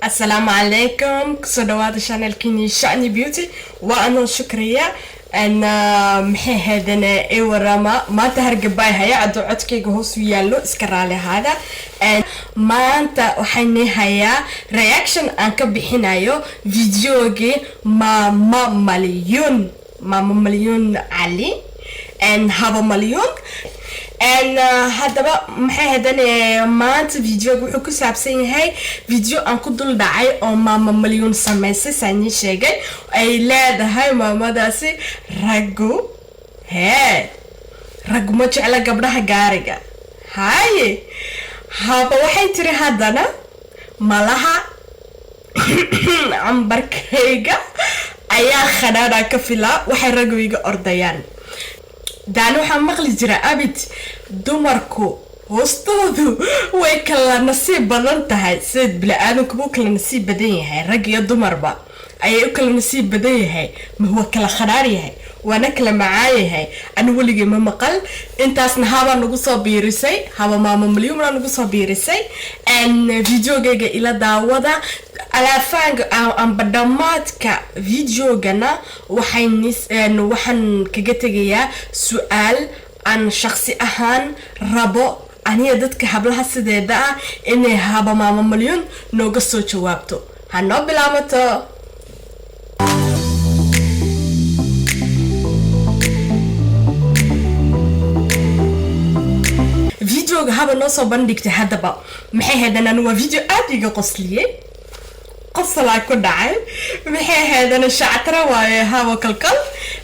Asalaamu calaykum, kusoo dhawaada channelkiini Shani Beauty. Waa anoo Shukriya. Maxay ahaydane i warama? Maanta hargabay haya, hadduu codkayga hoos u yaallo iska raali ahaada. Maanta waxaan hayaa reaction aan ka bixinayo videogii Maama Malyuun, Maama Malyuun Cali and Haba Malyuun. Haddaba maxay haydane maanta videoga wuxuu ku saabsan yahay video aan ku dul dhacay oo Maama Malyuun samaysay. Saan ii sheegay ay leedahay maamadaasi, raggu hee, raggu ma jecla gabdhaha gaariga. Haye, haba waxay tiri haddana malaha cambarkayga ayaa khadhaadha ka filaa, waxay raggu iga ordayaan. Daani waxaa maqli jira abid dumarku hoostoodu way kala nasiib badan tahay, sida bini-aadamkuba u kala nasiib badan yahay, rag iyo dumarba ayay u kala nasiib badan yahay. Ma waa kala khadhaar yahay, waana kala macaan yahay. Ani weligay ma maqal intaasna. Habaa nagu soo biirisay, haba Maamo Malyuumna nagu soo biirisay. Videogayga ila daawada alaafaanka amba dhammaadka videogana. Waxaan kaga tegayaa su-aal aan shaqsi ahaan rabo aniga dadka hablaha sideeda ah inay haba Maamo Malyuun nooga soo jawaabto. Ha noo bilaabato. Videoga haba noo soo bandhigtay. Haddaba maxay haydaan? Waa video aada iga qosliyey, qosalaa ku dhacay. Maxay ahaydana shactara waaye. Habo kalkal,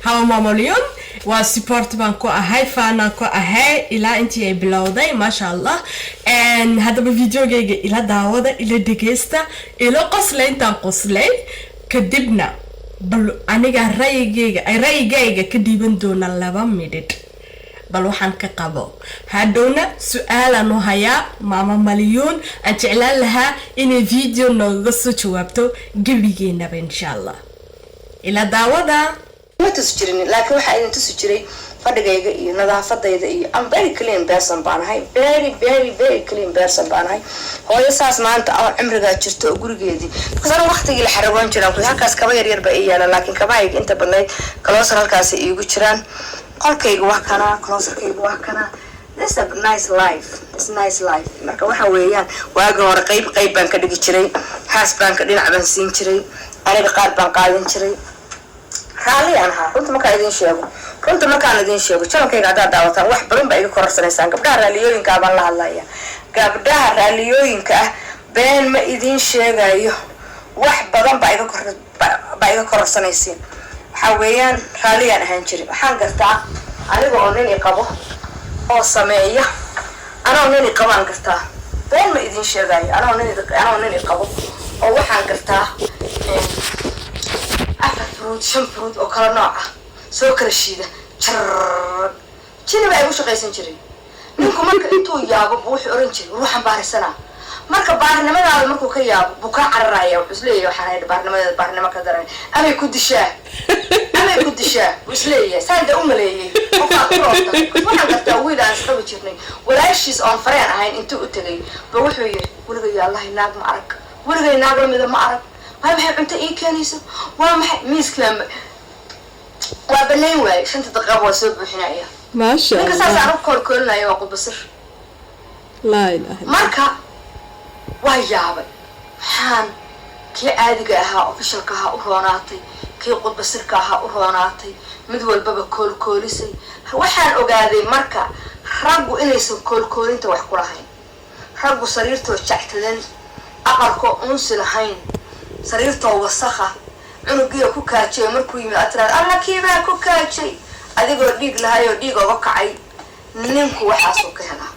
haba Maamolyon waa support baan ku ahay, faanaan ku ahay ilaa intii ay bilowday, maasha Allah. Haddaba videogayga ila daawada, ila dhegeysta, ila qoslay intaan qoslay kadibna bal aniga ra'yigayga ka dhiiban doona laba midhidh. Bal waxaan ka qabo hadhowna su-aalaanu hayaa Maama Malyuun aan jeclaan lahaa inay video nooga soo jawaabto gebigeenaba, insha Allah. Ila daawada. Ma tusi jirin, laakiin waxaa idin tusi jiray fadhigayga iyo nadaafadayda iyo am very clean person baan ahay, very very very clean person baan ahay. Hooyo saas maanta oo cimrigaa jirto oo gurigeedii, because anigu waqtigii la xaragoon jiraan halkaas kaba yar yar ba ii yaala, laakiin kabahayga inta badnayd closet halkaas iigu jiraan. Qolkayga waa kanaa, closetkayga waa kanaa. This a nice life. It's nice life. Marka waxa weeyaan, waagi hore qayb qayb baan ka dhigi jiray, haas baan ka dhinac baan siin jiray, aniga qaar baan qaadan jiray. Raalli aan ahaa. Runta markaan idin sheego, channelkayga haddaad daawataan wax badan baa iga korarsanaysaan. Gabdhaha raalliyooyinka ah baan la hadlaya, gabdhaha raalliyooyinka ah. Been ma idin sheegayo, wax badan baa iga kororsanaysiin. Waxaa weeyaan, raalliyaan ahaan jiray. Waxaan gartaa aniga oo nin i qabo oo sameeya, anoo nin i qabaan gartaa. Been ma idin sheegayo, anoo nin i qabo oo waxaan gartaa afar fruit, shan fruit oo kala nooc ah soo kala shiida jar jini baa igu shaqaysan jiray. Ninku marka intuu yaabo buu wuxuu oran jiray, "Ruuxan baarisanaa." Marka baarinimadaada markuu ka yaabo buu kaa cararaya. Wuxuu isleeyahay, "Waxaan haydha baarinimadeeda, baarinimo ka daran amay ku dishaa, amay ku dishaa," buu isleeyahay. Saan da u maleeyey qofkaad ku roorta. Waxaan gartaa wiil aan isqabi jirnay walaashiis oon fareen ahayn intuu u tegay ba wuxuu yidhi, "Weligay allahi naag ma arag, weligay naag lamida ma arag. Waa maxay cunto ii keenayso? Waa maxay miiska waa banayn waaye?" 5ta daqiiqaba waa soo buuxinaya. Maasha. Ninka saas aan u koolkoolinaya waa qudbasir. Laa ilaaha. Marka waa yaabay, maxaan kii caadiga ahaa, officialka ahaa u roonaatay, kii qudbasirka ahaa u roonaatay, mid walbaba koolkoolisay? Waxaan ogaaday marka raggu inaysan koolkoolinta wax ku lahayn. Raggu sariirtoo jactadan, aqalkoo unsi lahayn, sariirtoo wasakha, cunugiioo ku kaajay markuu yimid aad tiraad, "Alla, kiibaa ku kaajay," adigoo dhiig lahay oo dhiig oga kacay. Ninku waxaasuu ka helaa.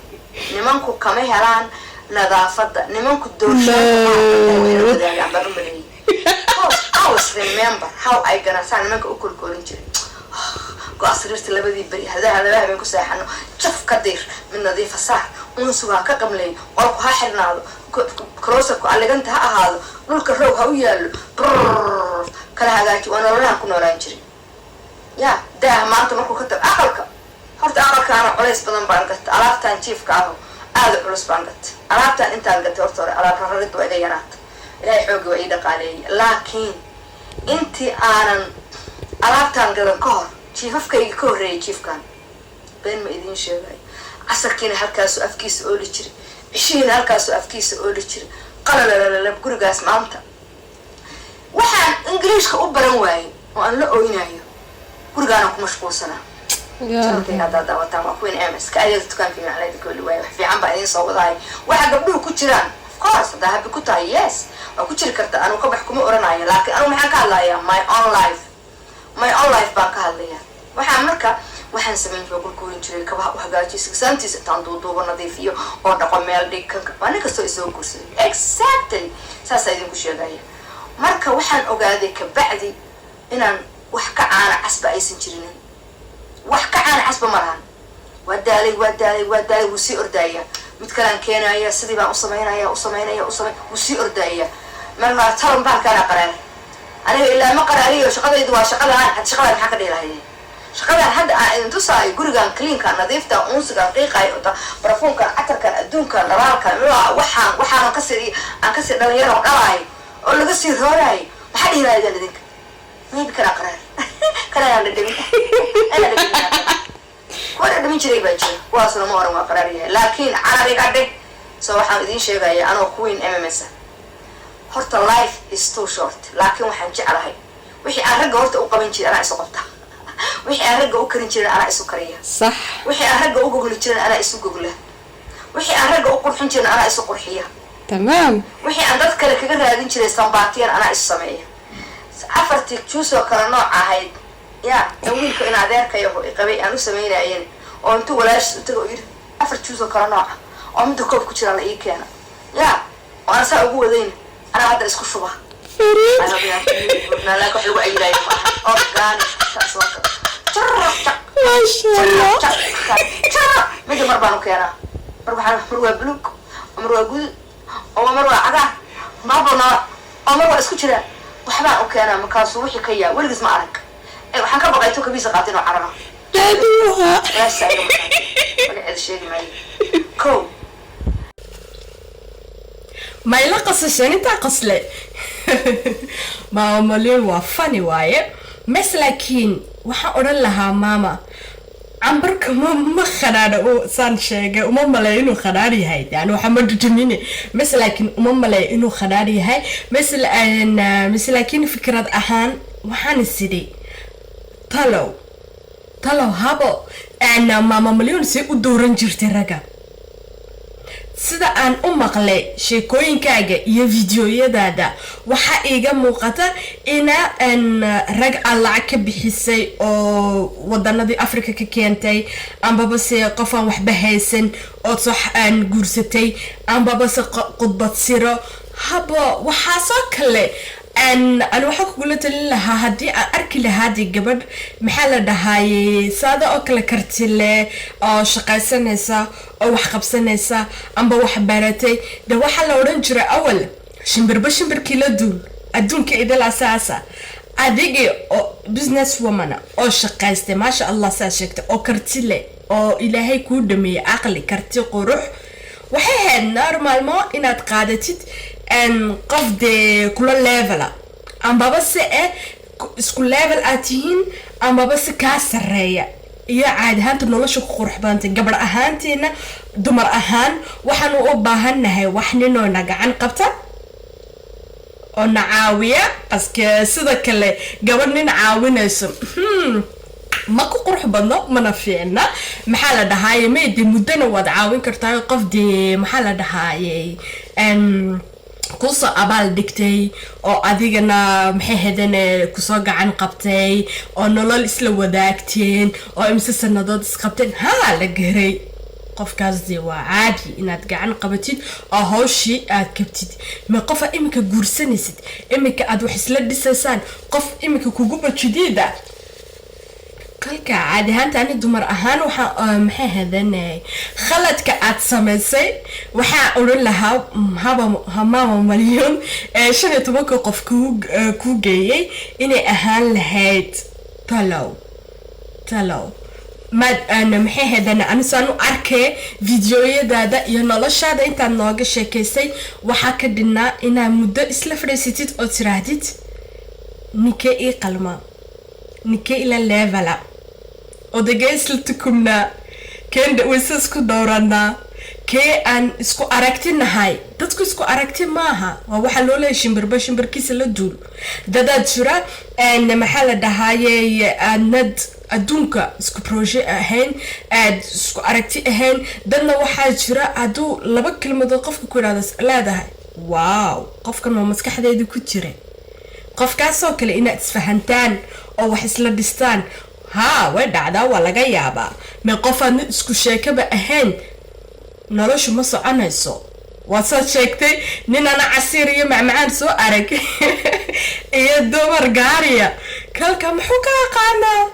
Nimanku kama helaan nadaafadda. Nimanku doorshaanka baan u maleeyay. I always remember how I gonna saa nimanka u koolkoolin jiray. Go-a sariirta labadii beri hadaa laba habeen ku seexano, jaf ka diir, mid nadiifa saar, unsuga ha ka qamleeyo, qolku ha xirnaado, closetku alliganta ha ahaado, dhulka roog ha u yaallo, brrr kala hagaaji. Waa nololahan ku noolaan jiray. Ya daah maanta markuu ka tago aqalka, horta aqalkaana culays badan baan gata. Alaabtaan jiifka aho aada u culus baan gata. Alaabtaan intaan gatay, horta hore alaab rarid waa iga yaraata. Ilaahay xoogga waa ii dhaqaaleeyay, laakiin intii aanan alaabtaan gadan ka hor, jiifafkayga ka horreeyay jiifkan, been ma idiin sheegayo, casarkiina halkaasuu afkiisa ooli jiray, cishihiina halkaasuu afkiisa ooli jiray, qalalalalab gurigaas. Maanta waxaan Ingiliishka u baran waayey oo aan la oynayo gurigaanaan ku mashquulsanaa. Channelkayga haddaad daawataan waa Queen Ms ka adeega dukaanka macnaa idinka oli waayo. Wax fiican baa idiin soo wadahay. Waxa gabdhuhu ku jiraan, of course, haddaa happy ku tahay, yes, waa ku jiri karta. Anugu ka bax kuma oranayo, laakiin anugu maxaan ka hadlayaa? My own life, my own life baan ka hadlayaa. Waxaan marka waxaan samayn jiray, gurguurin jiray, kabaha u hagaajiyo, sigsaantiisa intaan duuduubo, nadiifiyo oo dhaqo, meel dhig. Kan waa nin kastoo isoo guursaday, exactly saasaa idinku sheegaya. Marka waxaan ogaaday kabacdi inaan wax ka caana casba aysan jirinin. Wax ka caana casba ma lahan. Waa daalay, waa daalay, waa daalay. Wuu sii ordaaya, mid kalaan keenaya, sidii baan u samaynaya, u samaynaya, u samay, wuu sii ordaaya. Markaa talan baalkaana qaraar aniga ilaa ma qaraariyo. Shaqadaydu waa shaqadaan hadda. Shaqadaan maxaa ka dhihi lahaydeen? Shaqadaan hadda aan idin tusaayo, gurigan cleankan, nadiifta, unsigan qiiqayo, barafuunkan, catarkan, adduunkan, dhalaalkan, waxaan waxaanan kasii aan kasii dhalinyaro dhalaayo oo laga sii rooraayo, maxaa dhihi lahaydeen idinka? Maybe kanaa qaraar, kanaan dhadhamin, anaa dhadhamin. Kuwa dhadhamin jiray baa jira, kuwaasna ma oran waa qaraar yahay, laakiin carariga dheh. So waxaan idiin sheegaya anoo Queen MMS ah, horta life is too short, laakiin waxaan jeclahay wixii aan ragga horta u qaban jiray anaa isu qabta, wixii aan ragga u karin jirin anaa isu kariya. Wixii aan ragga u gogli jirin anaa isu gogla, wixii aan ragga u qurxin jirin anaa isu qurxiya. Wixii aan dad kale kaga raadin jiray sambaatiyan anaa isu sameeya. Afartii juusoo kale nooc ahayd ya tan wiilka in adeerkayaho qabay aan u samaynayen, oo intuu walaashis u taga oo yidhi afar juusoo kale nooca oo midda koob ku jiraan la ii keena ya, oo aan saa ugu wadayn, anaa hadda isku shuba. Fariid. Wax lagu cayilaayo maaha, organic saas oo kale. Jarab. Maasha Allah. Mida mar baan u keenaa, mar waxaan, mar waa buluug, mar waa gudud, oo mar waa cagaar, marba nooc, oo mar waa isku jiraan. Waxbaan u keenaa, markaasuu wixii ka yaa weligiis ma arag. Waxaan ka baqay intuu kabiisa qaata inuu cararo. Daadiyaha. Walaasha iga maqan, magaceeda sheegi maayo ko. Ma ila qasasheen? Intaa qasle. Maama Malyon waa funny waaye mes, laakiin waxaan odhan lahaa maama cambarka ma khadhaadha. U saan sheegay, uma maleeyo inuu khadhaadh yahay. Yani waxa ma dhudhumine mes, laakiin uma maleeyo inuu khadhaadh yahay mes. Mes laakiin fikrad ahaan waxaan isidhi, talow, talow, habo maama Malyon see u dooran jirtay ragga? Sida aan u maqlay sheekooyinkaaga iyo fideoyadaada, waxaa iiga muuqata ina rag aad lacag ka bixisay oo wadanadii Africa ka keentay, ambaba se qof aan waxba haysan ood soo guursatay, ambaba se khudbad siro habo waxaasoo kale. Ani waxaa kugula talin lahaa, haddii aan arki lahaadii gabadh, maxaa la dhahaaye, saada oo kale karti leh oo shaqaysanaysa oo wax qabsanaysa amba wax baratay, de waxaa la odhan jiray awal shimbirba shimbirkii la duul. Adduunka idilaa saasa. Adigii oo business woman oo shaqaystay, maasha Allah, saa sheegtay, oo karti leh oo Ilaahay kuu dhameeyey caqli, karti, qurux, waxay ahayd normalmo inaad qaadatid qof dee kula levela, ambaba se eh isku level aad tihiin, ambaba se kaa sarreeya, iyo caadi ahaanta nolosha ku qurux badantay. Gabadh ahaanteena, dumar ahaan, waxaanu u baahannahay wax ninoo na gacan qabta oo na caawiya, paske sida kale gabadh nin caawinayso ma ku qurux badno, mana fiicna. Maxaa la dhahaaye, may dee muddona waad caawin kartaa qof dee, maxaa la dhahaaye, kusoo abaal dhigtay oo adigana maxay hadane kusoo gacan qabtay oo nolol isla wadaagteen oo imse sanadood isqabteen, haa, la garay qofkaas, dee waa caadi inaad gacan qabatid oo hawshii aad kabtid. Ma qofa iminka guursanaysid, iminka aad wax isla dhisaysaan, qof iminka kuguba jadiida kolka caadi ahaanta, ani dumar ahaan waxaa, maxay hadane, khaladka aad samaysay waxaa odhan lahaa haba maama Malyon ee 15-ka qof kuu geeyay inay ahaan lahayd. Talow, talow. Maad maxay haydana, anisaan u arkee videoyadaada iyo noloshaada intaad nooga sheekaysay, waxaa ka dhinnaa inaad muddo isla fadhiisatid oo tiraahdid: ninkee ii qalma, ninkee ila level ah, odagee isla tukumnaa, keen wayse isku dhowranaa, kee aan isku aragti nahay? Dadku isku aragti maaha. Waa waxaa loo leeyahay shimbirba shimbirkiisa la duul. Dadaad jira, maxaa la dhahaaye, aadnad adduunka isku projet ahayn, aad isku aragti ahayn. Dadna waxaa jira hadduu laba kelmadood qofka ku idhahdo leedahay: "Wow, qofkan waa maskaxdeeda ku jira." Qofkaasoo kale inaad isfahantaan oo wax isla dhistaan, haa, way dhacdaa, waa laga yaabaa. Me qof aadna isku sheekaba ahayn, noloshu ma soconayso. Waa saad sheegtay, nin ana casiir iyo macmacaan soo arag iyo dumar gaariya kalka muxuu ka aqaanaa?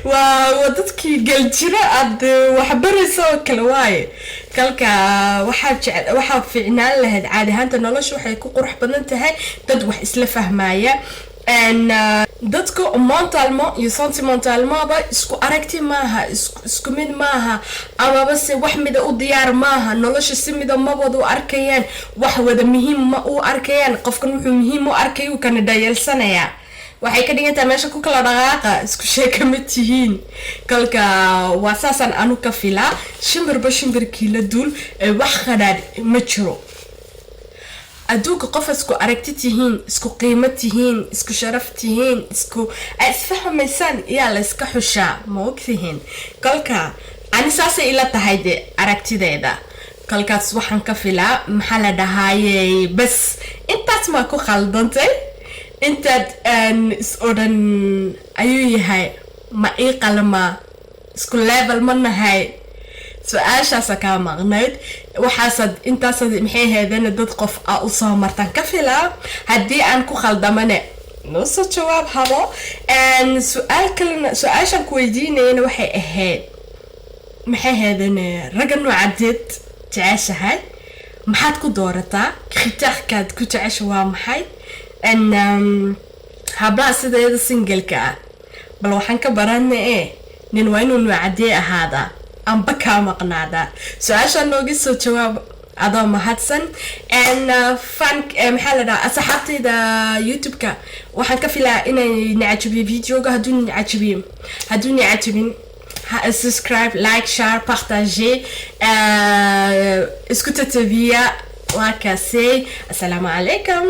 Waa dadkii geljiro aad waxbaraysa oo kale waaye. Kalka waxaa jece, waxaa fiicnaan lahayd, caadi ahaanta nolosha waxay ku qurux badan tahay dad wax isla fahmaya. Dadku mentalement iyo sentimentalement isku aragti maaha, isku mid maaha, amaba se wax mida u diyaar maaha nolosha, si mida mawada u arkayaan, wax wada muhiim ma u arkayaan. Qofkan wuxuu muhiim u arkay uu kana dhayeelsanayaa. Waxay ka dhigan tahay meesha ku kala dhaqaaqa, isku sheeka ma tihiin. Kolka waa saasaan anu ka filaa: shimbirba shimbirkii la duul. Ee wax qadhaadh ma jiro adduunka. Qof isku aragti tihiin, isku qiimo tihiin, isku sharaf tihiin, isku ay isfahmaysaan iyaa la iska xushaa, ma ogtihiin? Kolka ani saasay ila tahay de aragtideeda. Kolkaas waxaan ka filaa, maxaa la dhahaayey, bas intaas maa ku khaldantay. Intaad is odhan ayuu yahay, ma ii qalmaa, isku level ma nahay, su-aashaasa kaa maqnayd. Waxaasaad intaasaad maxay ahaydana dad qof a usoo martaan ka filaa. Haddii aan ku khaldamane, noo soo jawaab habo. Su-aal kalena, su-aashaan ku weydiinayana waxay ahayd, maxay ahaydane, ragga noocadeed jeceshahay, maxaad ku doorataa? Critère kaad ku jecesha waa maxay? Hablaha sideeda single ka ah, bal waxaan ka barana e nin waa inuu noocadee ahaadaa amba kaa maqnaadaa? Su-aashaa nooga soo jawaab adoo mahadsan. Fan, maxaa la dhahaa, asxaabtayda YouTube-ka, waxaan ka filaa inay nacajabiyo videoga. Hadduu nacajabiyo, hadduu nacajabin, subscribe, like, share, partager, isku tatabiya. Waa kaasey. Assalaamu calaykum.